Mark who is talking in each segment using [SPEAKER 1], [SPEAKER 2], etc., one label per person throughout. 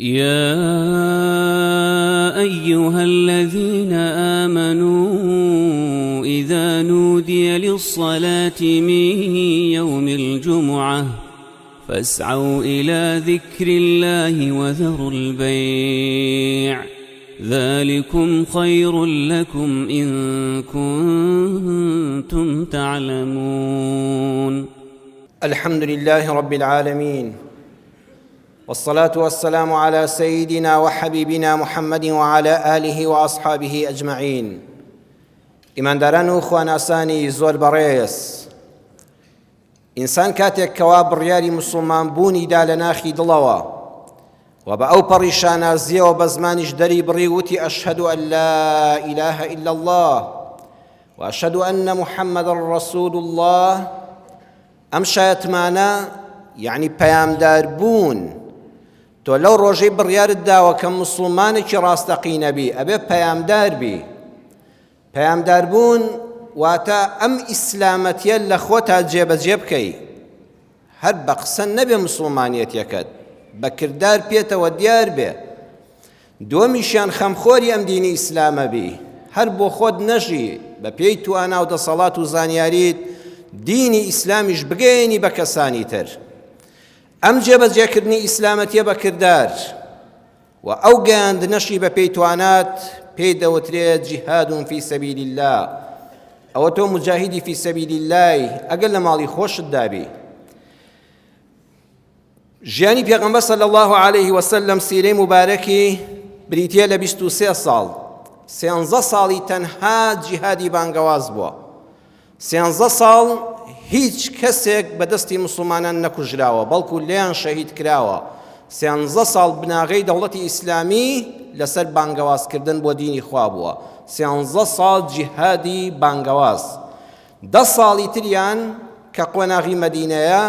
[SPEAKER 1] يا أيها الذين آمنوا إذا نودي للصلاة من يوم الجمعة فاسعوا إلى ذكر الله وذروا البيع ذلكم خير لكم إن كنتم تعلمون.
[SPEAKER 2] الحمد لله رب العالمين والصلاة والسلام على سيدنا وحبيبنا محمد وعلى آله وأصحابه أجمعين. ئیمانداران و خواناسانی زۆر بەڕێز، ئینسان کاتێک کەوا بڕیاری مسوڵمان بوونی دا لە ناخی دڵەوە و بە ئەو پەڕی شانازیەوە بە زمانیش دەری بڕی وتی ئەشهەد ئەن لا ئیلاهە ئیلا الله و ئەشهەد ئەن محەممەد ڕەسوول الله، ئەم شایەتمانە یعنی پەیامدار بوون. تۆ لەو ڕۆژەی بڕیارت داوە کە مسوڵمانێکی ڕاستەقینە بی ئەبێ پەیامدار بی. پەیامدار بوون واتە ئەم ئیسلامەتیە لە خۆتا جێبەجێ بکەی، هەر بە قسە نەبێ مسوڵمانیەتیەکەت بە کردار پێتەوە دیار بێ. دووەمیشیان خەمخۆری ئەم دینی ئیسلامە بی، هەر بۆ خۆت نەژی، بە پێی توانا و دەسەڵات و زانیاریت دینی ئیسلامیش بگەیەنی بە کەسانی تر. ئەم جێبەجێکردنی ئیسلامەتیە بە کردار و ئەو گەیاندنەشی بە پێی توانات پێی دەوترێ جیهاد فی سەبیل اللە. ئەوە تۆ مجاهیدی فی سەبیل اللەی ئەگەر لە ماڵی خۆشت دابی. ژیانی پێغەمبەر صلی الله علیه وسلم سیرەی مبارەکی بریتیە لە 23 ساڵ، 13 ساڵی تەنها جیهادی بانگەواز بووە. سێنزە ساڵ هیچ کەسێک بە دەستی موسڵمانان نەکوژراوە، بەڵکو لێیان شەهید کراوە. سێنزە ساڵ بناغەی دەوڵەتی ئیسلامی لەسەر بانگەوازکردن بۆ دینی خوا بووە. سێنزە ساڵ جیهادی بانگەواز. دە ساڵی تریان کە قۆناغی مەدینەیە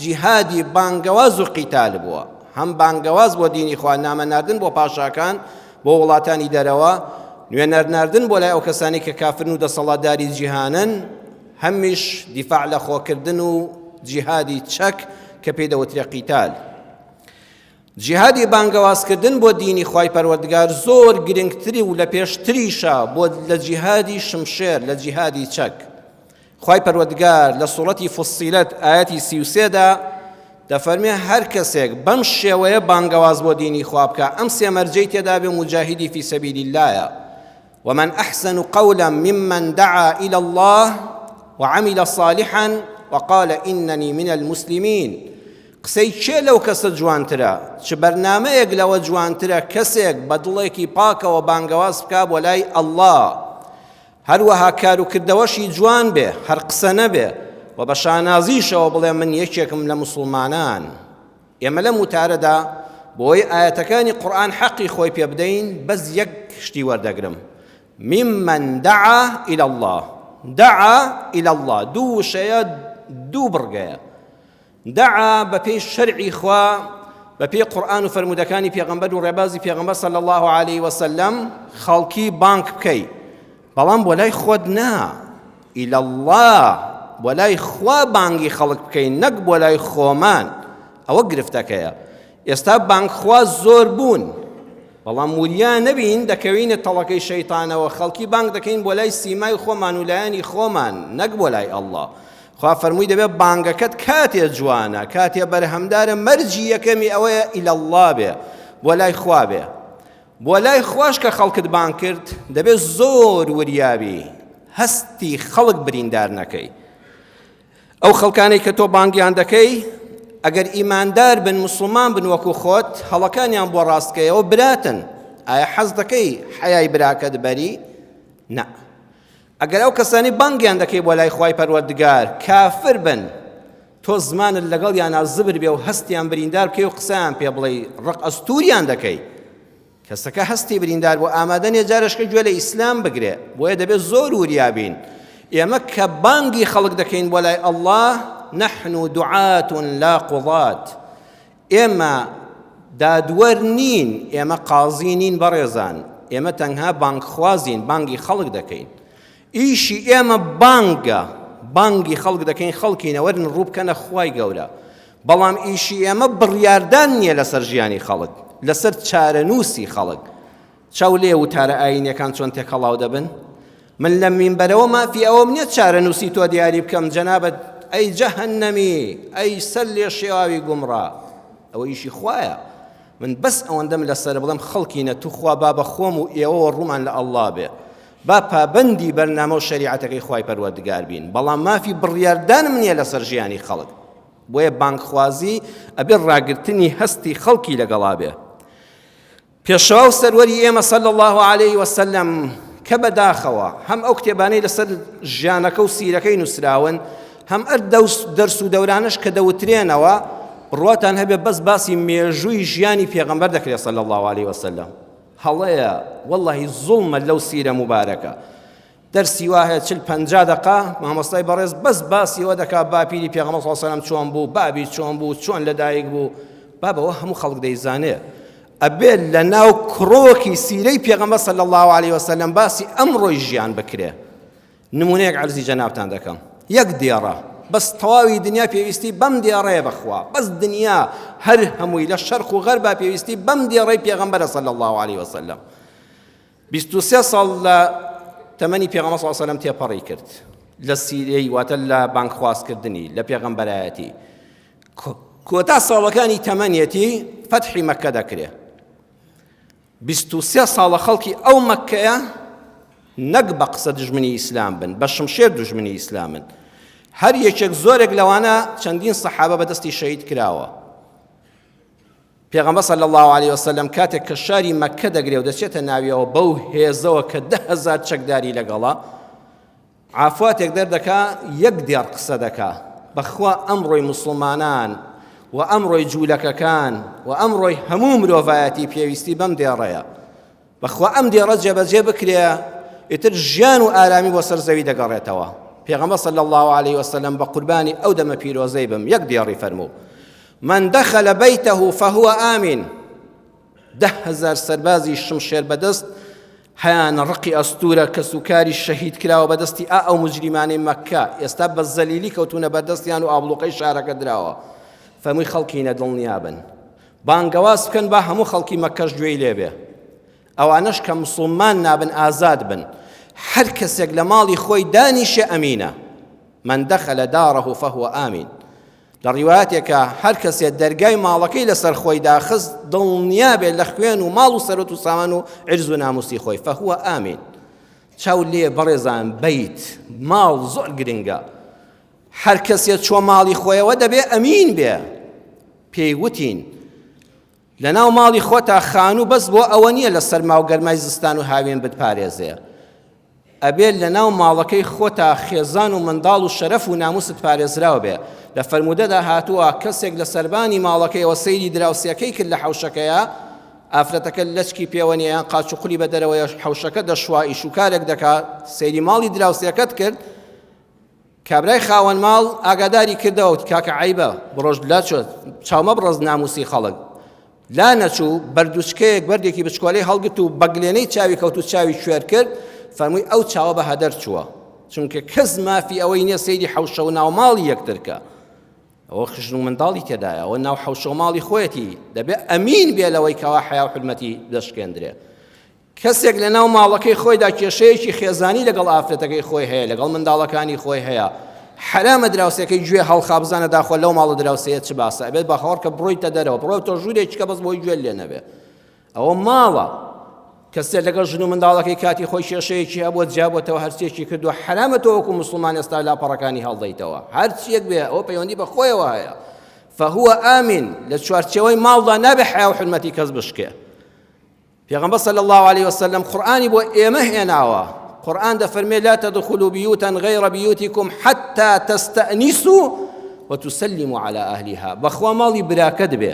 [SPEAKER 2] جیهادی بانگەواز و قیتال بووە. هەم بانگەواز بۆ دینی خوا، نامە ناردن بۆ پاشاکان، بۆ وڵاتانی دەرەوە، نوێنەر ناردن بۆ لای ئەو کەسانەی کە کافرن و دەسەڵاتداری جیهانن، هەمیش دیفاع لە خۆکردن و جیهادی چەک کە پێی دەوترێ قیتال. جیهادی بانگەوازکردن بۆ دینی خوای پەروەردگار زۆر گرنگتری و لە پێشتریشە بۆ لە جیهادی شمشێر، لە جیهادی چەک. خوای پەروەردگار لە سوڕەتی فصیلەت ئایەتی 33 دا دەفەرمێ هەر کەسێک بەم شێوەیە بانگەواز بۆ دینی خوا بکا ئەم سێ مەرجەی تێدا بێ مجاهیدی فی سەبیل اللهە. ومن أحسن قولا ممن دعا إلى الله وعمل صالحا وقال إنني من المسلمين. قسەی کێ لەو کەسە جوانترە؟ چ بەرنامەیەک لەوە جوانترە کەسێک بە دڵێکی پاکەوە بانگەواز بکا بۆ لای ئەڵڵا، هەروەها کار و کردەوەشی جوان بێ، هەر قسە نەبێ و بە شانازیشەوە بڵێ من یەکێکم لە موسڵمانان. ئێمە لەم وتارەدا بۆی ئایەتەکانی قورئان حەقی خۆی پێ بدەین بەس یەک شتی وەردەگرم، ممن دعا إلى الله. دعا إلى الله دوو وشەیە، دوو بڕگەیە. دعا بەپێی شەرعی خوا، بەپێی قورئان و فەرموودەکانی پێغەمبەر و ڕێبازی پێغەمبەر صلی الله علیه وسلم خەڵکی بانگ بکەی، بەڵام بۆ لای خۆت نا، إلى الله بۆ لای خوا بانگی خەڵک بکەین نەک بۆ لای خۆمان. ئەوە گرفتەکەیە. ئێستا بانگخواز زۆر بوون، بەڵام وریا نەبین دەکەوینە تەڵەکەی شەیتانەوە، خەڵکی بانگ دەکەین بۆ لای سیمای خۆمان و لایەنی خۆمان نەک بۆ لای ئەڵڵا. خوا فەرمووی دەبێت بانگەکەت کاتێ جوانە، کاتێ بەرهەمدارە، مەرجی یەکەمی ئەوەیە ئیلەڵڵا بێ، بۆ لای خوا بێ. بۆ لای خواش کە خەڵکت بانگ کرد دەبێت زۆر وریابی، هەستی خەڵک بریندار نەکەی. ئەو خەڵکانەی کە تۆ بانگیان دەکەی ئەگەر ئیماندار بن، مسلمان بن وەکو خۆت، هەڵەکانیان بۆ ڕاستکەیەوە، براتن. ئایا حەز دەکەی حەیای براکەت بەری؟ نا. ئەگەر ئەو کەسانی بانگیان دەکەی بۆ لای خوای پەروەردگار کافر بن، تۆ زمانت لەگەڵیانا زبر بێ و هەستیان بریندار بکەی و قسەیان پێ بڵێی، ڕق ئەستوریان دەکەی. کەسەکە هەستی بریندار بوو ئامادە نییە جارێکە گوێ لە ئیسلام بگرێ. بۆیە دەبێت زۆر وریا بین. ئێمە کە بانگی خەڵک دەکەین بۆ لای ئەڵڵا، نحن دعاة لا قضاة، ئێمە دادوەر نین، ئێمە قازی نین بەڕێزان، ئێمە تەنها بانگخوازین، بانگی خەڵک دەکەین. ئیشی ئێمە بانگە، بانگی خەڵک دەکەین خەڵکی نەوەرن ڕوو بکەنە خوای گەورە، بەڵام ئیشی ئێمە بڕیاردان نییە لەسەر ژیانی خەڵک. لەسەر چارەنووسی خەڵک. چاو لێ وتارە ئایینیەکان چۆن تێکەڵاو دەبن؟ من لەم مینبەرەوە مافی ئەوەم نییە چارەنووسی تۆ دیاری بکەم جەنابت ئەی جەهەنەمی ئەی سەر لێ شێواوی گومڕا ئەوە ئیشی خوایە من بەس ئەوەندەم لەسەر بڵێم خەڵکینە توخوا با بە خۆم و ئێوەوە ڕوومان لە ئەڵڵا بێ با پابەندی بەرنامە و شەریعەتەکەی خوای پەروەردگار بین بەڵام مافی بڕیاردانم نییە لەسەر ژیانی خەڵک بۆیە بانگخوازی ئەبێ ڕاگرتنی هەستی خەڵکی لەگەڵا بێ پێشەوا و سەروەری ئێمە صلی اللە علیه وسلم کە بەداخەوە هەم ئەو کتێبانەی لەسەر ژیانەکە و سیرەکەی نووسراون هەم ئەر دەرس و دەورانەش کە دەوترێنەوە بڕواتان هەبێ بەس باسی مێژووی ژیانی پێغەمبەر دەکرێت صلی الله علیه وسلم هەڵەیە واللهی زوڵمە لەو سیرە مبارەکە دەرسی وا هەیە چل پەنجا دەقە مامۆستای بەڕێز بەس باسی ئەوە دەکا باپیری پێغەمبەر صلی الله علیه و سلم چۆن بوو بابی چۆن بوو چۆن لەدایک بوو بابەوە هەموو خەڵک دەیزانێ ئەبێ لە ناو کڕۆکی سیرەی پێغەمبەر صلی الله علیه وسلم باسی ئەمڕۆی ژیان بکرێ نمونەیەک عەرزی جەنابتان دەکەم یەک دێڕە بەس تەواوی دنیا پێویستی بەم دێڕەیە بەخوا بەس دنیا هەر هەمووی لە شەرق و غەربا پێویستی بەم دێڕەی پێغەمبەرە صلی الله علیه وسلم 23 ساڵ لە تەمەنی پێغەمبەر صلی الله علیه وسلم تێپەڕی کرد لە سیرەی واتە لە بانگخوازکردنی لە پێغەمبەرایەتی کۆتا ساڵەکانی تەمەنیەتی فەتحی مەکە دەکرێ 23 ساڵە خەڵکی ئەو مەکەیە نەک بە قسە دژمنی ئیسلام بن بە شمشێر دژمنی ئیسلامن هەر یەکێک زۆرێک لەوانە چەندین سەحابە بەدەستی شەهید کراوە پێغەمبەر صلی اللە علیە وسلم کاتێک کە شاری مەککە دەگرێ و دەچێتە ناویەوە بەو هێزەوە کە 10,000 چەکداری لەگەڵە عافواتێک دەردەکا یەک دێڕ قسە دەکا بەخوا ئەمڕۆی موسڵمانان و ئەمڕۆی جوولەکەکان و ئەمڕۆی هەموو مرۆڤایەتی پێویستی بەم دێڕەیە بەخوا ئەم دێڕە جێبەجێ بکرێ ئیتر ژیان و ئارامی بۆ سەر زەوی دەگەڕێتەوە پێغەمبەر صلی الله علیه وسلم بە قوربانی ئەو دەمە پیرۆزەی بم یەک دێڕی فەرموو من دخل بيته فهو آمن 10,000 سەربازی شمشێر بەدەست هەیانە ڕقی ئەستورە کەسوکاری شەهید کراوە بەدەستی ئا ئەو مجریمانەی مەککە ئێستا بە زەلیلی کەوتونە بەردەستیان و ئابڵوقەی شارەکە دراوە فەرمووی خەڵکینە دڵنیابن بانگەواز بکەن با هەموو خەڵکی مەککەش گوێی لێ بێ ئەوانەش کە مسوڵمان نابن ئازاد بن هەر کەسێک لە ماڵی خۆی دانیشێ ئەمینە من دخل داره فهو آمین لە ڕیواتێکە هەر کەسێ دەرگای ماڵەکەی لەسەر خۆی داخست دڵنیا بێت لە خوێن و ماڵ و سەرۆت و سامان و عرز و ناموسی خۆی فهو آمین چاو لێ بەڕێزان بیت ماڵ زۆر گرنگە هەر کەسێ چوە ماڵی خۆیەوە دەبێ ئەمین بێ پێی وتین لەناو ماڵی خۆتا خانوو بەس بۆ ئەوە نییە لە سەرما و گەرمای زستان و هاوین بتپارێزێ ئەبێ لەناو ماڵەکەی خۆتا خێزان و منداڵ و شەرەف و ناموست پارێزراو بێ لە فەرموودەدا هاتووە کەسێک لە سەربانی ماڵەکەیەوە سەیری دراوسێکەی کرد لە حەوشەکەیە ئافرەتەکە لەچکی پێوە نیە یان قاچ و قولی بە دەرەوەیە حەوشەکە دەشوا ئیش و کارێک دەکا سەیری ماڵی دراوسێکەت کرد کابرای خاوەن ماڵ ئاگاداری کردەوە وتی کاکە عەیبە بڕۆژ لاچۆ چاو مەبڕەز ناموسی خەڵک لا نەچوو بەردوچکەیەک بەردێکی بچکۆلەی هەڵگرت و بەگلێنەی چاوی کەوت و چاوی کوێر کرد فەرمووی ئەو چاوە بە هەدەر چووە چونکە کەس مافی ئەوەی نییە سەیری حەوشە و ناوماڵی یەکترکە ئەوە خژن و منداڵی تێدایە ئەوە ناو حەوشە و ماڵی خۆیەتی دەبێ ئەمین بێ لەوەی کەوا حەیا و حورمەتی دەشکێندرێ کەسێک لەناو ماڵەکەی خۆیدا کێشەیەکی خێزانی لەگەڵ ئافرەتەکەی خۆی هەیە لەگەڵ منداڵەکانی خۆی هەیە حەرامە دراوسێکەی گوێ هەڵخا بزانە داخۆ لەو ماڵە دراوسێیە چ باسە ئەبێت بە خەوەڕ کە بڕۆیتە دەرەوە بڕۆ تۆ ژوورێکی کە بەس بۆی گوێ لێ نەبێ ئەوە ماڵە کەسێ لەگەڵ ژن و منداڵەکەی کاتی خۆی کێشەیەکی هەبووە جیابووەتەوە هەرچیەکی کردووە حەرامە تۆ وەکو مسلمان ئێستا لاپەڕەکانی هەڵدەیتەوە هەرچیەک بێ ئەوە پەیوەندی بە خۆیەوە هەیە فهو آمن لە چوارچێوەی ماڵدا نابێ حیا و حرمەتی کەس بشکێ پێغەمبەر صلی اللە علیه وسلم قورئانی بۆ ئێمە هێناوە قورئان دەفەرمێ لا تدخلوا بیوتا غیر بیوتکم حتی تستأنسوا وتسلموا على أهلها بەخوا ماڵی براکەت بێ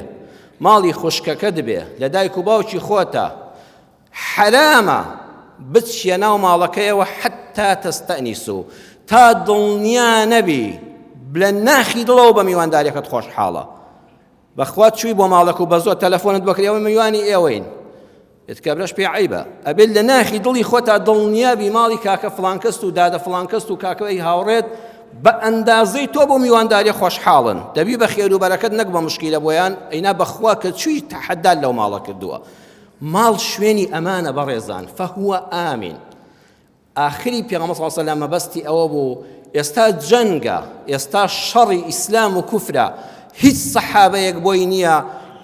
[SPEAKER 2] ماڵی خوشکەکەت بێ لە دایک و باوکی خۆتە حەرامە بچیە ناو ماڵەکەیەوە حتا تەستەنیسو تا دڵنیا نەبی لە ناخی دڵەوە بە میوانداریەکەت خۆشحاڵە بەخوا چووی بۆ ماڵەک و بەزۆر تەلەفۆنت بۆ کرد ئێوە میوانی ئێوەین ئێت کابراش پێ عەیبە ئەبێت لە ناخی دڵی خۆتا دڵنیابی ماڵی کاکە فڵانکەست و دادە فڵانکەست و کاکەی هاوڕێت بە ئەندازەی تۆ بۆ میوانداری خۆشحاڵن دەبی بە خێر و بەرەکەت نەک بە مشکیلە بۆیان ئەینا بەخوا کە چووی تەحەدات لەو ماڵە کردووە ماڵ شوێنی ئەمانە بەڕێزان فهو آمن ئاخری پێغەمبەر صلی اللە علیه و سلم مەبەستی ئەوە بوو ئێستا جەنگە ئێستا شەڕی ئیسلام و کوفرە هیچ سەحابەیەک بۆی نییە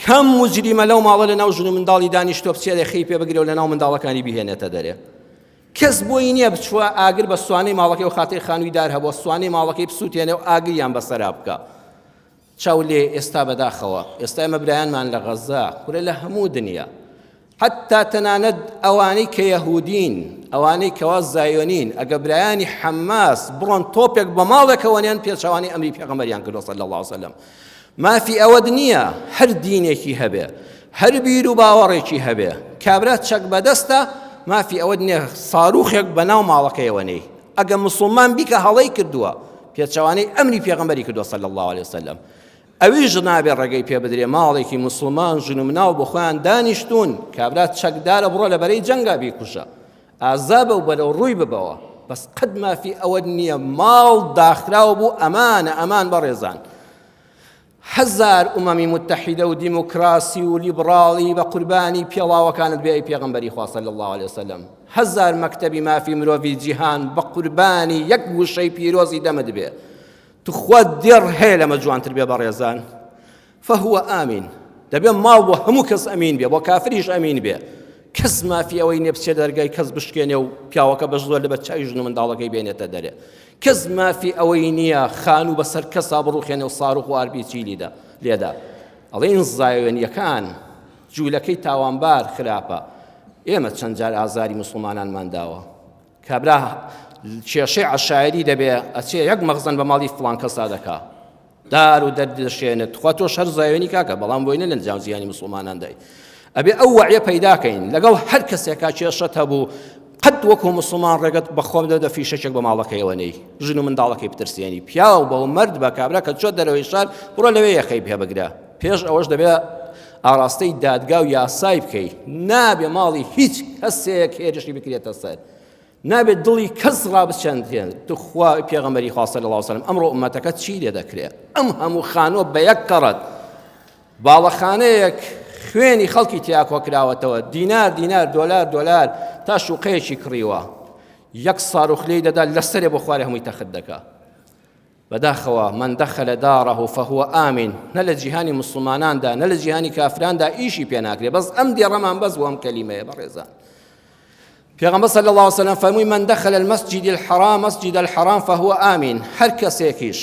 [SPEAKER 2] کەم مجریمە لەو ماڵە لە ناو ژن و منداڵی دانیشتوە بچێت خی پێ بگرێ و لە ناو منداڵەکانی بهێنێتە دەرێ کەس بۆی نییە بچوە ئاگر بە سوانەی ماڵەکەی و خاتری خانووی دار هەبووە سوانەی ماڵەکەی بسووتێنێ و ئاگریان بەسەرا بکە چاو لێ ئێستا بەداخەوە ئێستا ئێمە برایانمان لە غەزە کورە لە هەموو دنیا حتا تەنانەت ئەوانەی کە یەهودین ئەوانەی کەوا زایۆنین ئەگە برایانی حەماس بڕۆن تۆپێک بە ماڵێکەوە نیان پێچەوانەی ئەمری پێغەمبەریان کردوە صلی الله علیه وسلم مافی ئەوەت نییە هەر دینێکی هەبێ هەر بیر و باوەڕێکی هەبێ کابرا چەک بەدەستە مافی ئەوەت نییە ساروخێک بەناو ماڵەکەیەوە نەی ئەگە مسلمان بیکە هەڵەی کردووە پێچەوانەی ئەمری پێغەمبەری کردووە صلی الله علیه وسلم ئەویش نابێ ڕێگەی پێ بدرێ ماڵێکی مسلمان ژن و مناڵ بۆ خۆیان دانیشتون کابرا چەکدارە بڕۆ لە بەرەی جەنگا بیکوژە ئازابە و بەرەو ڕووی ببەوە بەس قەت مافی ئەوە نییە ماڵ داخراو بوو ئەمانە ئەمان بەڕێزان هەزار ئومەمی متحیدە و دیموکراسی و لیبڕاڵی بە قوربانی پێڵاوەکانت بێ ئەی پێغەمبەری خوا صلی الله علیه وسلم هەزار مەکتەبی مافی مرۆڤی جیهان بە قوربانی یەک وشەی پیرۆزی دەمت بێ تخوا دێڕ هەیە لەمە جوانتر بێ بەڕێزان فهو آمین دەبێ ماڵ بۆ هەموو کەس ئەمین بێ بۆ کافریش ئەمین بێ کەس مافی ئەوەی نیە بچێ دەرگای کەس بشکێنێ و پیاوەکە بە زۆر لەبەر چاوی ژن و منداڵەکەی بێنێتە دەرێ کەس مافی ئەوەی نییە خانوو بەسەر کەسا بڕوخێنێ و ساروخ و ئارپیچی لیدا لێدا ئەڵێن زایۆنیەکان جوولەکەی تاوانبار خراپە ئێمە چەند جار ئازاری مسلمانانمان داوە کابرا کێشەی عەشایری دەبێ ئەچێ یەک مەخزەن بە ماڵی فڵان کەسا دەکا دار و دەرد دەشێنێت تخوا تۆش هەر زایۆنی کاکە بەڵام بۆی نە لە جام زیانی مسلمانان دای ئەبێ ئەو وعیە پەیداکەین لەگەڵ هەر کەسێکا کێشەت هەبوو قەت وەکو مسلمان ڕێگەت بەخۆم دەدە فیشەکێک بە ماڵەکەیەوە نەی ژن و منداڵەکەی بترسێنی پیاو بەو مرد بە کابرا کە چۆ دەرەوەی شار بڕۆ لەوێ یەخەی پێ بگرە پێش ئەوەش دەبێ ئاراستەی دادگا و یاسای بکەی نابێ ماڵی هیچ کەسێک هێرشی بکرێتە سەر نابێت دڵی کەس ڕابچەندرێن توخوا پێغەمبەری خوا صلی الله علیه وسلم ئەمڕۆ ئومەتەکە چی لێ دەکرێت ئەم هەموو خانووە بە یەک کەڕەت باڵەخانەیەک خوێنی خەڵکی تیا کۆکراوەتەوە دینار دینار دۆلار دۆلار تا شوقەیەکی کڕیوە یەک ساروخ لێی دەدا لەسەرێ بۆ خوارێ هەمووی تەخت دەکا بەداخەوە من دخل داره فهو آمن نە لە جیهانی مسلماناندا نە لە جیهانی کافراندا ئیشی پێ ناکرێ بەس ئەم دێڕەمان بەس بۆ ئەم کەلیمەیە بەڕێزان پێغەمبەر صلی الله علیه وسلم فەرمووی من دخل المسجد الحرام مسجد الحرام فهو آمن هەر کەسێکیش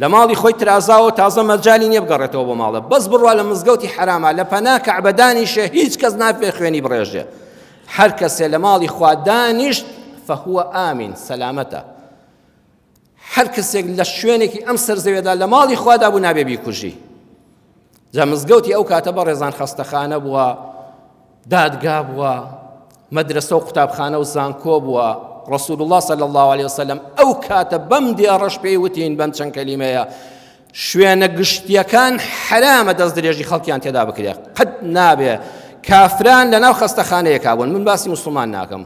[SPEAKER 2] لە ماڵی خۆی ترازاوە تازە مەجالی نییە بگەڕێتەوە بۆ ماڵە بەس بڕوا لە مزگەوتی حەراما لە پەنا کەعبە دانیشێ هیچ کەس نافێ خوێنی بڕێژێ هەر کەسێ لە ماڵی خوا دانیشت فهو آمن سەلامەتە هەر کەسێک لە شوێنێکی ئەم سەر زەوێدا لە ماڵی خوادا بوو نابێ بیکوژی جا مزگەوتی ئەو کاتە بەڕێزان خەستەخانە بووە دادگا بووە مەدرسە و قوتابخانە و زانکۆ بووە رسول الله صلی الله عليه وسلم ئەو کاتە بەم دێڕەش پێی وتین بەم چەند کەلیمەیە شوێنە گشتیەکان حەرامە دەست درێژی خەڵکیان تێدا بکرێ قەت نابێ کافران لەناو خەستەخانەیەکا بوون من باسی موسڵمان ناکەم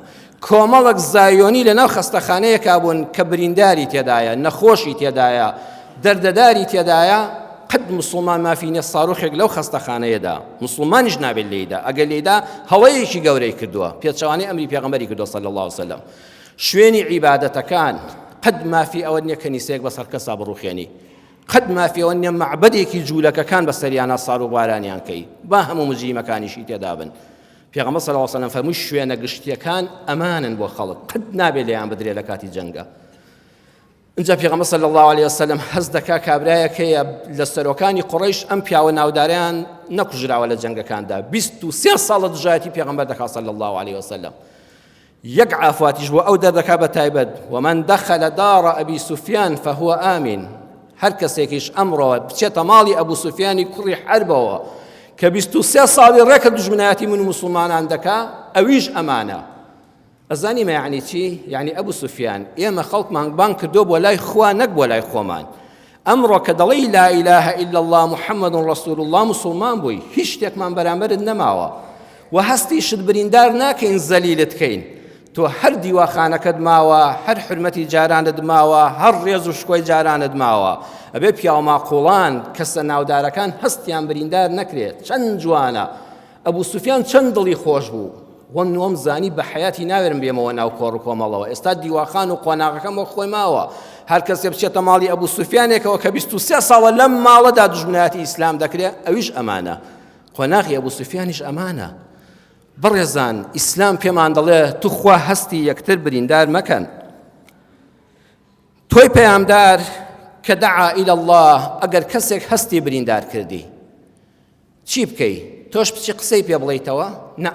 [SPEAKER 2] کۆمەڵک زایۆنی لەناو خەستەخانەیەکا بوون کە برینداری تێدایە نەخۆشی تێدایە دەردەداری تێدایە قەت مسلمان مافی نیە ساروخێک لەو خەستەخانەیەدا مسلمانیش نابێت لێیدا ئەگەر لێیدا هەڵەیەکی گەورەی کردووە پێچەوانەی ئەمری پێغەمبەری کردووە صلی الله علیه وسلم شوێنی عیبادەتەکان قەت مافی ئەوە نییە کەنیسەیەک بەسەر کەسا بڕوخێنی قەت مافی ئەوە نییە مەعبەدێکی جوولەکەکان بەسەریانە سار و بارانیان کەی با هەموو مجریمەکانیشی تێدا بن پێغەمبەر صلی الله علیه وسلم فەرمووی شوێنە گشتیەکان ئەمانن بۆ خەڵک قەت نابێت لێیان بدرێت لە کاتی جەنگە اینجا پێغەمبەر صلی الله علیه وسلم هەست دەکا کابرایەک هەیە لە سەرۆکانی قوڕەیش ئەم پیاوە ناوداریان نەکوژراوە لە جەنگەکاندا 23 ساڵە دژایەتی پێغەمبەر دەکا صلی الله علیه وسلم یەک عافواتیش بۆ ئەو دەردەکا بە تایبەت ومن دخل دار ابی سفیان فهو آمن هەر کەسێکیش ئەمڕۆ بچێتە ماڵی ئەبو سوفیانی کوڕی حەربەوە کە 23 ساڵی ڕێکە دژمنایەتی من و مسلمانان دەکا ئەویش ئەمانە ئەزانی مە یعنی چی یعنی ئەبو سوفیان ئێمە خەڵکمان بانگ کردو بۆ لای خوا نەک بۆ لای خۆمان ئەمڕۆ کە دەڵێی لا الە الا اللە محمد رسول اللە موسڵمان بووی هیچ شتێکمان بەرامبەرت نەماوە و هەستیشت بریندار ناکەین زەلیلت کەین تۆ. تۆ هەر دیواخانەکەت ماوە، هەر حورمەتی جارانت ماوە، هەر ڕێز و شکۆی جارانت ماوە. ئەبێ پیاوماقوڵان، کەسە ناودارەکان هەستیان بریندار نەکرێت. چەند جوانە! ئەبو سوفیان چەند دڵی خۆش بوو. وەم وەم زانی بە حەیاتی ناوێرم بێمەوە ناو کۆڕ و کۆمەڵەوە. ئێستا دیواخان و قۆناغەکەم وەک خۆی ماوە. هەر کەسێ بچێتە ماڵی ئەبو سوفیانێکەوە کە 23 ساڵە لەم ماڵەدا دوژمنایەتی ئیسلام دەکرێ، ئەویش ئەمانە. قۆناغی ئەبو سوفیانیش ئەمانە. بەڕێزان ئیسلام پێمان دەڵێ توخوا هەستی یەکتر بریندار مەکەن. تۆی پەیامدار کە دعا إلى الله ئەگەر کەسێک هەستی بریندار کردی چی بکەی تۆش بچی قسەی پێ بڵیتەوە نا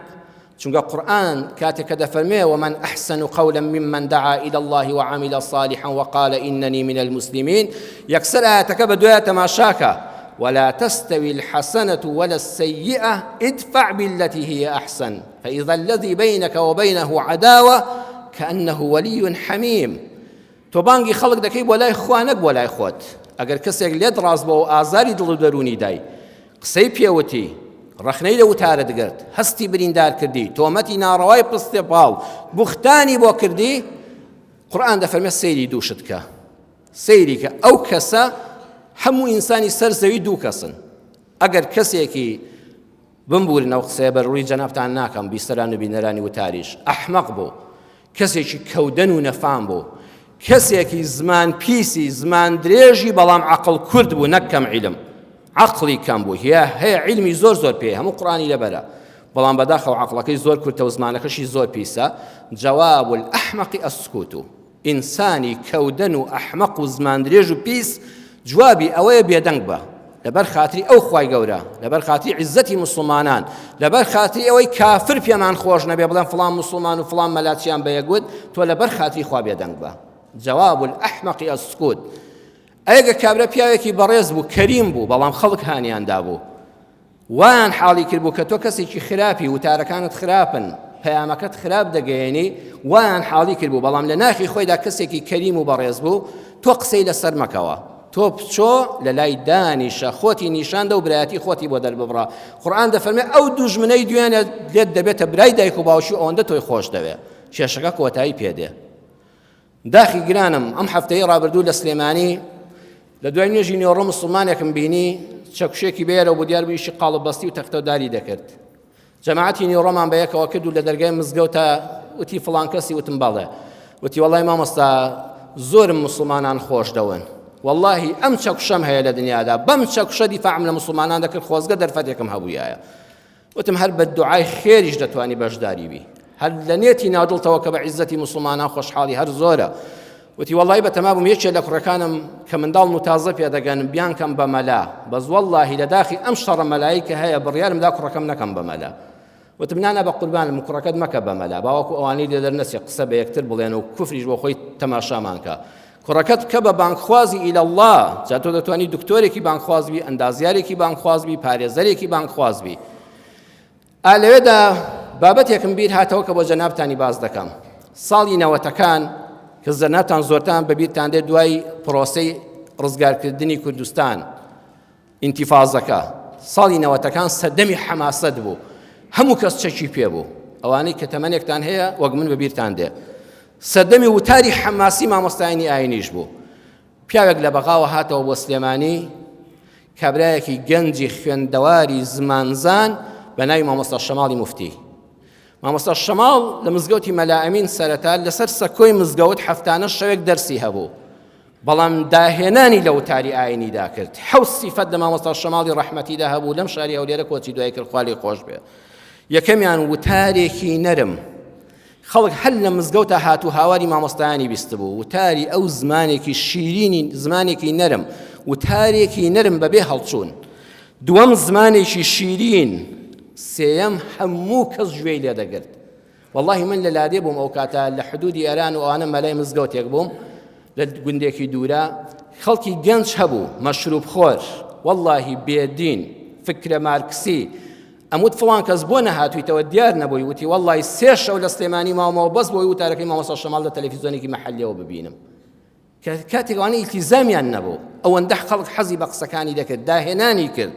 [SPEAKER 2] چونکە قورآن کاتێک کە دەفەرمێ ومن أحسن قولا ممن دعا إلى الله وعمل صالحا وقال إنني من المسلمين یەکسەر ئاەتەکە بە دوای تەماشاکە ولا تستوي الحسنة ولا السيئة ادفع بالتي هي أحسن فإذا الذي بينك وبينه عداوة كأنه ولي حميم تۆ بانگی خەڵک دەکەی بۆ لای خوا نەک بۆ لای خۆت ئەگەر کەسێک لێت ڕاست بۆ و ئازاری دڵ و دەروونی دای قسەی پێوتی ڕەخنەی لە وتارت گرت هەستی بریندار کردی تۆمەتی ناڕەوای پستێ پاڵ بوختانی بۆ کردی قورئان دەفەرمێ سەیری دووشت کە سەیری کە ئەو کەسە هەموو ئینسانی سەر زەوی دوو کەسن ئەگەر کەسێکی بمبورن ئەو قسەیە بەرڕووی جەنابتان ناکەم بیسەران و بینەرانی وتاریش ئەحمەق بوو کەسێکی کەودەن و نەفام بوو کەسێکی زمان پیسی زمان درێژی بەڵام عقل کورد بوو نەک کەم عیلم عقلی کەم بوو هەیە هەیە عیلمی زۆر زۆر پێ هەموو قڕانی لەبەرە بەڵام بەداخەوە عقلەکەی زۆر کورتە و زمانەکەشی زۆر پیسە جواب الأحمق السكوت ئینسانی کەودەن و ئەحمەق و زمان درێژ و پیس جوابی ئەوەیە بێدەنگ بە لەبەر خاتری ئەو خوای گەورە لەبەر خاتری عیزەتی موسڵمانان لەبەر خاتری ئەوەی کافر پێمان خۆش نەبێ بڵێن فڵان موسڵمان و فڵان مەلا چیان بە یەک وت تۆ لەبەر خاتری خوا بێدەنگ بە جواب الأحمق السکوت ئەگە کابرا پیاوێکی بەڕێز بوو کەریم بوو بەڵام خەڵک هانیان دابوو وایان حاڵی کردبوو کە تۆ کەسێکی خراپی، وتارەکانت خراپن، پەیامەکەت خراپ دەگەیەنی، وایان حاڵی کردبوو، بەڵام لە ناخی خۆیدا کەسێکی کەریم و بەڕێز بوو، تۆ قسەی لەسەر مەکەوە، تۆ بچۆ لە لای دانیشە، خۆتی نیشان دە و برایەتی خۆتی بۆ دەرببڕە، قورئان دەفەرمێ ئەو دوژمنەی دوێنێ لێت دەبێتە برای دایک و باوکی و ئەوەندە تۆی خۆش دەوێ، کێشەکە کۆتایی پێدێ. داخی گرانم ئەم هەفتەی ڕابردوو لە سلێمانی لە دوای نوێژی نێوەڕۆ مسلمانێکم بینی چەکوشێکی بێرەوە بۆ دیار بوو ئیشی قاڵب بەستی و تەختەوداری دەکرد جەماعەتی نێوەڕۆمان بە یەکەوە کرد و لە دەرگای مزگەوتە وتی فڵان کەسی وتم بەڵێ وتی وەڵای مامۆستا زۆرم مسلمانان خۆش دەون واللهی ئەم چەکوشەم هەیە لە دنیادا بەم چەکوشە دیفاعم لە مسلمانان دەکرد خۆزگە دەرفەتێکم هەبوویایە وتم هەر بە دوعای خێریش دەتوانی بەشداری بی هەر لە نێتی ناودڵتەوە کە بە عیزەتی موسڵمانان خۆشحاڵی هەر زۆرە وتی وەڵی بە تەما بووم یەکێ لە کوڕەکانم کە منداڵن و تازە پێدەگەن بیانکەم بە مەلا بەس وەڵڵاهی لە داخی ئەم شەڕە مەلایی کە هەیە بڕیارم دا کوڕەکەم نەکەم بە مەلا وتم نانا بە قوربانم کوڕەکەت مەکە بە مەلا باوەکو ئەوانەی لێ دەرنەچێ قسە بە یەکتر بڵێن و کوفریش بۆ خۆی تەماشامان کە کوڕەکەت بکە بە بانگخوازی إلى الله جا تۆ دەتوانی دکتۆرێکی بانگخواز بی ئەندازیارێکی بانگخواز بی پارێزەرێکی بانگخواز بی ئا لەوێدا بابەتێکم بیر هاتەوە کە بۆ جەنابتانی باس دەکەم ساڵی نەوەتەکان کە جەنابتان زۆرتان بەبیرتان دێت دوای پرۆسەی ڕزگارکردنی کوردستان ئینتیفازەکە ساڵی نەوەتەکان سەردەمی حەماسەت بوو هەموو کەس چەکی پێ بوو ئەوانەی کە تەمەنێکتان هەیە وەک من بەبیرتان دێ سەردەمی وتاری حەماسی مامۆستایانی ئاینیش بوو پیاوێک لە بەغاوە هاتەوە بۆ سلێمانی کابرایەکی گەنجی خوێندەواری زمانزان بە ناوی مامۆستا شەماڵی مفتی مامۆستا شەماڵ لە مزگەوتی مەلا ئەمین سەرەتا لەسەر سەکۆی مزگەوت هەفتانە شەوێک دەرسی هەبوو بەڵام داهێنانی لە وتاری ئاینیدا کرد حەوت سیفەت لە مامۆستا شەماڵی ڕەحمەتیدا هەبوو لەم شاری هەولێرە کۆچی دوای کرد خوا لێی خۆش بێ یەکەمیان وتارێکی نەرم خەڵک هەر لە مزگەوتە هات و هاواری مامۆستایانی بیستبوو وتاری ئەو زمانێکی شیرینی زمانێکی نەرم وتارێکی نەرم بەبێ هەڵچوون دووەم زمانێکی شیرین سێیەم هەموو کەس گوێی لێدەگرت وەڵاهی من لە لادێ بووم ئەو کاتە لە حدودی ئێران و ئەوانە مەلای مزگەوتێک بووم لە گوندێکی دوورە خەڵکی گەنج هەبوو مەشروب خۆر وەڵاهی بێدین فکرە مارکسی ئەموت فڵان کەس بۆ نەهاتویتەوە دیار نەبووی وتی وەڵی سێ شەو لە سلێمانی ماومەوە بەس بۆی وتارەکەی مامۆستا شەماڵ لە تەلەفیزیۆنێکی مەحەلیەوە ببینم کە کاتێک ئەوانە ئیلتیزامیان نەبوو ئەوەندە خەڵک حەزی بە قسەکانی دەکرد داهێنانی کرد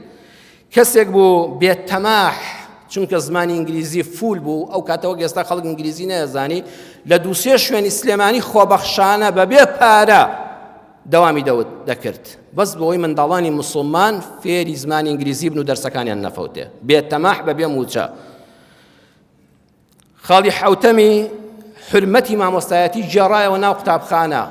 [SPEAKER 2] کەسێک بوو بێتەماح. چونکە زمانی ئینگلیزی فول بوو ئەو کاتەوە ئێستا خەڵک ئینگلیزی نەیەزانی لە دووسێ شوێنی سلێمانی خۆبەخشانە بەبێ پارە دەوامی دەوت دەکرد بەس بۆی منداڵانی مسلمان فێری زمانی ئینگلیزی بن و دەرسەکانیان نەفەوتێ بێ تەماح بەبێ موچە خاڵی حەوتەمی حورمەتی مامۆستایەتی گێڕایەوە ناو قوتابخانە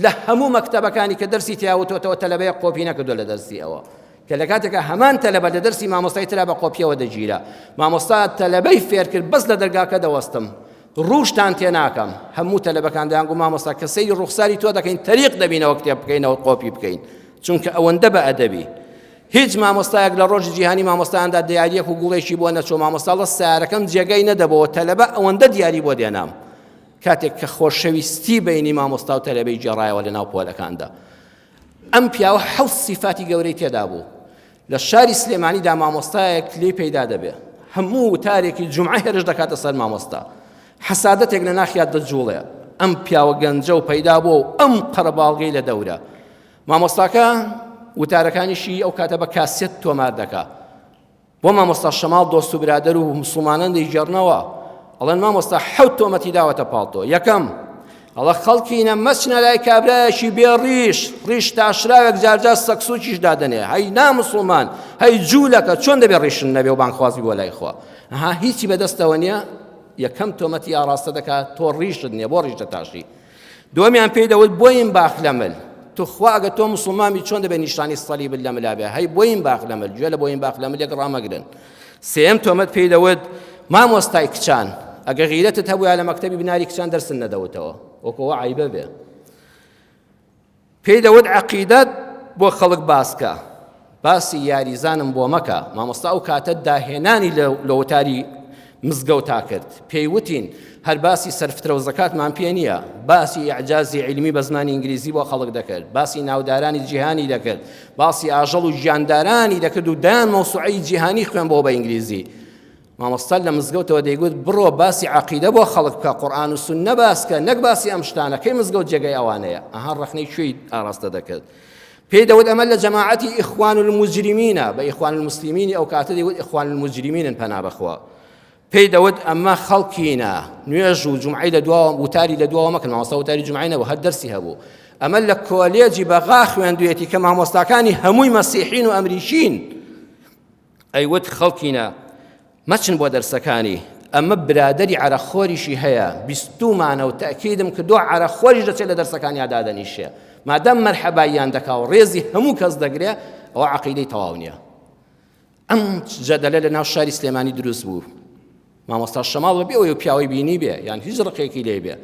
[SPEAKER 2] لە هەموو مەکتەبەکانی کە دەرسی تیاوتۆتەوە تەلەبەیە قۆپی نەکردو لە دەرسی ئەوە کە لە کاتێکە هەمان تەلەبە لە دەرسی مامۆستای ترا بە قۆپیەوە دەگیرا مامۆستا تەلەبەی فێرکرد بەس لە دەرگاکە دەوەستم ڕووشتان تێناکەم هەموو تەلەبەکان دەیانگو مامۆستا کە سەیری ڕوخساری تۆ دەکەین تەریق دەبینەوە کتێب بکەینەوە قۆپی بکەین چونکە ئەوەندە بە ئەدەبی هیچ مامۆستایەک لە ڕۆژی جیهانی مامۆستایاندا دیاریەک و گوڵێکی بۆ نەچوو مامۆستا ڵە سیارەکەم جێگەی نەدەبەوە تەلەبە ئەوەندە دیاری بۆ دێنام کاتێک کە خۆشەویستی بینی مامۆستا و تەلەبەی گێڕایەوە لە ناو پۆلەکاندا ئەم پیاوە حەوت سیفاتی گەورەی تێدا بوو لە شاری سلێمانیدا مامۆستایەک لێی پەیدا دەبێ هەموو وتارێکی جومعە هێرش دەکاتە سەر مامۆستا حەسادەتێک لە ناخیات دەجوڵێ ئەم پیاوە گەنجە و پەیدا بووە و ئەم قەرەباڵغەی لە دەورە مامۆستاکە وتارەکانیشی ئەو کاتە بە کاسێت تۆمار دەکا بۆ مامۆستا شەماڵ دۆست و برادەر و مسلمانان دەیگێڕنەوە ئەڵێن مامۆستا حەوت تۆمەتی داوەتە پاڵتۆ یەکەم ئەڵە خەڵکینە مەچنە لای کابرایەکی بێ ڕیش ڕیش تاشراوێک جارجار سەکسوکیش دادەنێ هەی نامسلمان هەی جوولەکە چۆن دەبێ ڕیشن نەبێ و بانخوازی بۆ لای خوا ها هیچی بەدەستەوە نییە یەکەم تۆمەتی ئاڕاستە دەکات تۆ ڕیشت نییە بۆ ڕیش دەتاشی دووەمیان پێی دەوت بۆیم باخ لە مل توخوا ئەگە تۆ مسلمان بی چۆن دەبێت نیشانی سەلیبت لە ملا بێ هەی بۆیم باخ لە مل گوێ لە بۆیم باخ لە مل یەک ڕامەگرن سێیەم تۆمەت پێی دەوت مامۆستای کچان ئەگە غیرەتت هەبووە لە مەکتەبی بناری کچان دەرسن نەدەوتەوە وەکەوە عیبە بێ پێی دەوت عەقیدەت بۆ خەڵک باسکە باسی یاریزانم بۆ مەکە مامۆستا ئەو کاتە داهێنانی لە وتاری مزگەوتا کرد پێی وتین هەر باسی سەرفترە و زەکاتمان پێ نییە باسی ئیعجازی عیلمی بە زمانی ئینگلیزی بۆ خەڵک دەکرد باسی ناودارانی جیهانی دەکرد باسی ئاژەڵ و گیاندارانی دەکرد و دایان مەوسوعەی جیهانی خوێن بۆ بە ئینگلیزی مامۆستا لە مزگەوتەوە دەیگوت بڕۆ باسی عەقیدە بۆ خەڵک بکە قورئان و سوننە باس کە نەک باسی ئەم شتانە کەی مزگەوت جێگەی ئەوانەیە ئەها ڕەخنەی کوێی ئاڕاستە دەکرد پێی دەوت ئەمە لە جەماعەتی ئیخوان المجرمینە بە ئیخوان المسلمینی ئەو کاتە دەیوت ئیخوان المجرمینن پەنا بەخوا پێی دەوت ئەمە خەڵکینە نوێژ و جمعەی لە دواوە وتاری لە دواوە مەکەن مامۆستا وتاری جمعەی نەبوو هەر دەرسی هەبوو ئەمە لە کۆلێجی بەغا خوێندوێتی کە مامۆستاکانی هەمووی مەسیحین و ئەمریکین ئەیوت خەڵکینە مەچن بۆ دەرسەکانی ئەمە برادەری عەرەقخۆریشی هەیە بیستومانە و تەئکیدم کردووە عەرەقخۆریش دەچێت لە دەرسەکانیا دادەنیشێ مادام مەرحەباییان دەکا و ڕێزی هەموو کەس دەگرێ ئەوە عەقیدەی تەواو نییە ئەم جەدەلە لە ناو شاری سلێمانی دروست بوو مامۆستا شەماڵ بەبێ ئەوەی پیاوەی بینی بێ یان هیچ ڕقێکی لێ بێ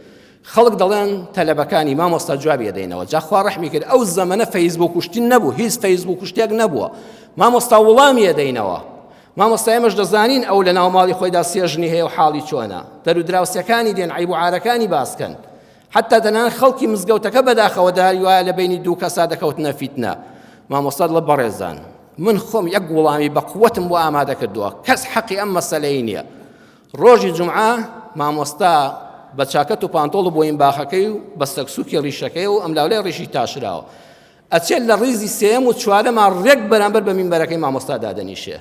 [SPEAKER 2] خەڵک دەڵێن تەلەبەکانی مامۆستا جوابی ئەدەینەوە جا خوا ڕەحمی کرد ئەو زەمەنە فەیسبوک و شتی نەبوو هیچ فەیسبوک و شتێک نەبووە مامۆستا وڵامی ئەدەینەوە مامۆستا ئێمەش دەزانین ئەو لە ناو ماڵی خۆیدا سێ ژنی هەیە و حاڵی چۆنە دەر و دراوسێکانی دێن عەیب و عارەکانی باسکەن حتا تەنانەت خەڵکی مزگەوتەکە بەداخەوە داری وایە لە بینی دوو کەسا دەکەوتنە فیتنە مامۆستا دڵە بەڕێزان من خۆم یەک وڵامی بە قوەتم بۆ ئامادە کردووە کەس حەقی ئەم مەسەلەی نییە ڕۆژی جمعە مامۆستا بە چاکەت و پانتۆڵ و بۆین باخەکەی و بە سەکسوکی ڕیشەکەی و ئەم لاولای ڕیشی تاشراوە ئەچێت لە ڕیزی سێیەم و چوارەما ڕێک بەرامبەر بە مینبەرەکەی مامۆستا دادەنیشێ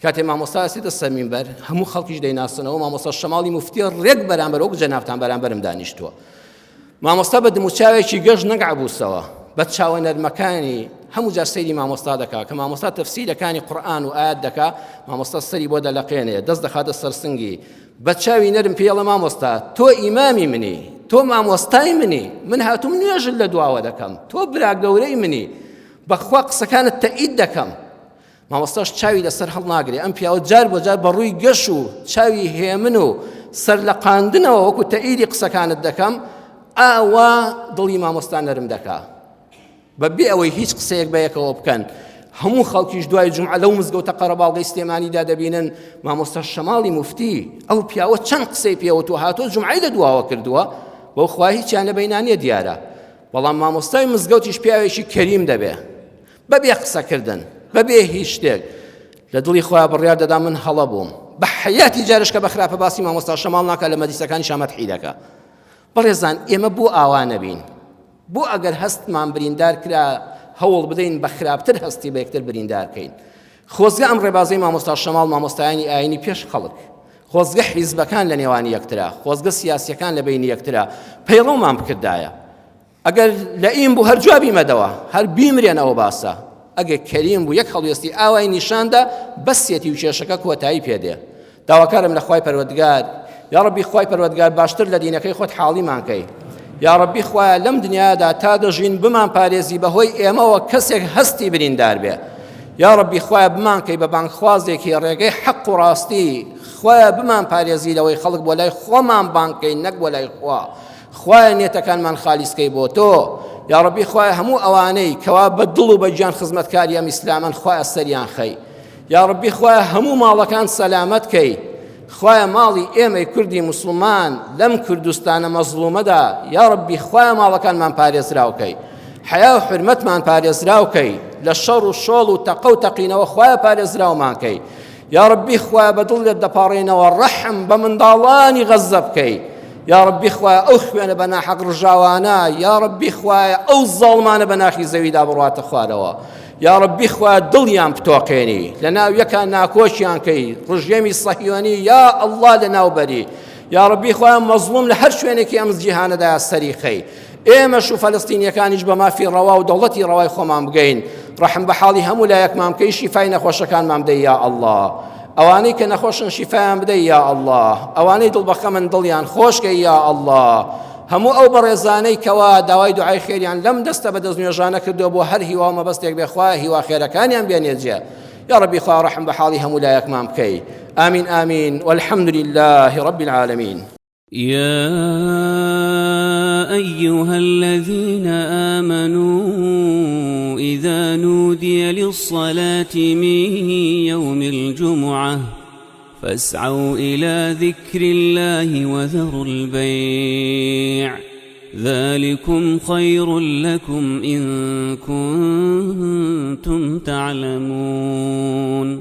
[SPEAKER 2] کاتێ مامۆستا ئەچێتە سەر مینبەر هەموو خەڵکیش دەیناسنەوە مامۆستا شەماڵی موفتیە ڕێک بەرامبەر وەک جەنابتان بەرامبەرم دانیشتووە مامۆستا بە دموچاوێکی گەش نەک عەبوسەوە بە چاوە نەرمەکانی هەموو جار سەیری مامۆستا دەکا کە مامۆستا تەفسیرەکانی قورئان و ئاەت دەکا مامۆستا سەری بۆ دەلەقێنێ دەست دەخاتە سەرسنگی بە چاوی نەرم پێڵە مامۆستا تۆ ئیمامی منی تۆ مامۆستای منی من هاتوم نوێژت لە دواوە دەکەم تۆ برا گەورەی منی بەخوا قسەکانت تەئید دەکەم مامۆستاش چاوی لەسەر هەڵناگرێ ئەم پیاوە جار بۆ جار بە ڕووی گەش و چاوی هێمن و سەرلەقاندنەوە وەکو تەئیدی قسەکانت دەکەم ئاوا دڵی مامۆستا نەرم دەکا بە بێ ئەوەی هیچ قسەیەک بە یەکەوە بکەن هەموو خەڵکیش دوای جمعە لەو مزگەوتە قەرەباڵغەی سلێمانیدا دەبینن مامۆستا شەماڵی مفتی ئەو پیاوە چەند قسەی پێوە تۆ هاتۆ جمعەی لە دواوە کردووە بەو خوا هیچیان لە بەینانیە دیارە بەڵام مامۆستای مزگەوتیش پیاوێکی کەریم دەبێ بەبێ قسەکردن بەبێ هیچ شتێک لە دڵی خۆیان بڕیار دەدا من هەڵە بووم بە حەیاتی جارش کە بە خراپە باسی مامۆستا شەماڵ ناکە لە مەجلیسەکانی شامەتحی دەکا بەڕێزان ئێمە بۆ ئاوا نەبین بۆ ئەگەر هەستمان بریندار کرا هەوڵ بدەین بە خراپتر هەستی بە یەکتر بریندار کەین. خۆزگە ئەم ڕێبازەی مامۆستا شەماڵ مامۆستایانی ئاینی پێش خەڵک خۆزگە حیزبەکان لە نێوانی یەکترا خۆزگە سیاسیەکان لە بینی یەکترا پەیڕەومان بکردایە ئەگەر لەئیم بوو هەر جوابی مەدەوە هەر بیمرێنەوە باسە ئەگەر کەریم بوو یەک هەڵوێستی ئاوای نیشاندا بەسیەتی و کێشەکە کۆتایی پێدێ داواکارم لە خوای پەروەردگار یاڕەبی خوای پەروەردگار باشتر لە دینەکەی خۆت حاڵیمان کەی یاڕەبی خوایە لەم دنیادا تا دەژین بمان پارێزی بەهۆی ئێمەوە کەسێک هەستی بریندار بێ یاڕەبی خوایە بمان کەی بە بانگخوازێکی ڕێگەی حەق و ڕاستی خوایە بمان پارێزی لەوەی خەڵک بۆ لای خۆمان بانگ کەین نەک بۆ لای خوا خوایە نێتەکانمان خالیس کەی بۆ تۆ یاڕەبی خوایە هەموو ئەوانەی کەوا بە دڵ و بە گیان خزمەتکاری ئەم ئیسلامن خوایە سەریان خەی یاڕەبی خوایە هەموو ماڵەکان سەلامەت کەی خوایە ماڵی ئێمەی کوردی موسڵمان لەم کوردستانە مەزڵومەدا یاڕەبی خوایە ماڵەکانمان پارێزراو کەی حەیا و حورمەتمان پارێزراو کەی لە شەڕ و شۆڵ و تەقە و تەقینەوە خوایە پارێزراومان کەی یاڕەبی خوایە بە دڵ لێت دەپاڕێینەوە ڕەحم بە منداڵانی غەززە بکەی یاڕەبی خوایە ئەو خوێنە بە ناحەق ڕژاوانە یاڕەبی خوایە ئەو زاڵمانە بە ناخی زەویدا بڕواتە خوارەوە یاڕەبی خوایە دڵیان بتۆقێنی لەناو یەکا ناکۆکیان کەی ڕژێمی سەهیۆنی یا ئەڵڵا لەناو بەری یاڕەبی خوایە مەزڵوم لە هەر شوێنێکی ئەم جیهانەدا سەری خەی ئێمەش و فەلەستینیەکانیش بە مافی ڕەوا و دەوڵەتی ڕەوای خۆمان بگەین ڕەحم بە حاڵی هەموو لایەکمان بکەی شیفای نەخۆشەکانمان بدەی یا ئەڵڵا ئەوانەی کە نەخۆشن شیفایان بدەی یا ئەڵڵا ئەوانەی دڵ بەخەمن دڵیان خۆشکەی یا ئەڵڵا هەموو ئەو بەڕێزانەی کەوا داوای دوعای خێریان لەم دەستە بە دەستنوێژانە کردووە بۆ هەر هیوا و مەبەستێک بێ خوایە هیوا خێرەکانیان بێنێ جێ یا ربی خوا ڕەحم بە حاڵی هەموو لایەکمان بکەی آمین آمین والحمد لله رب العالمین.
[SPEAKER 1] يا أيها الذين آمنوا إذا نودي للصلاة من يوم الجمعة فاسعوا إلى ذكر الله وذروا البيع ذلكم خير لكم إن كنتم تعلمون.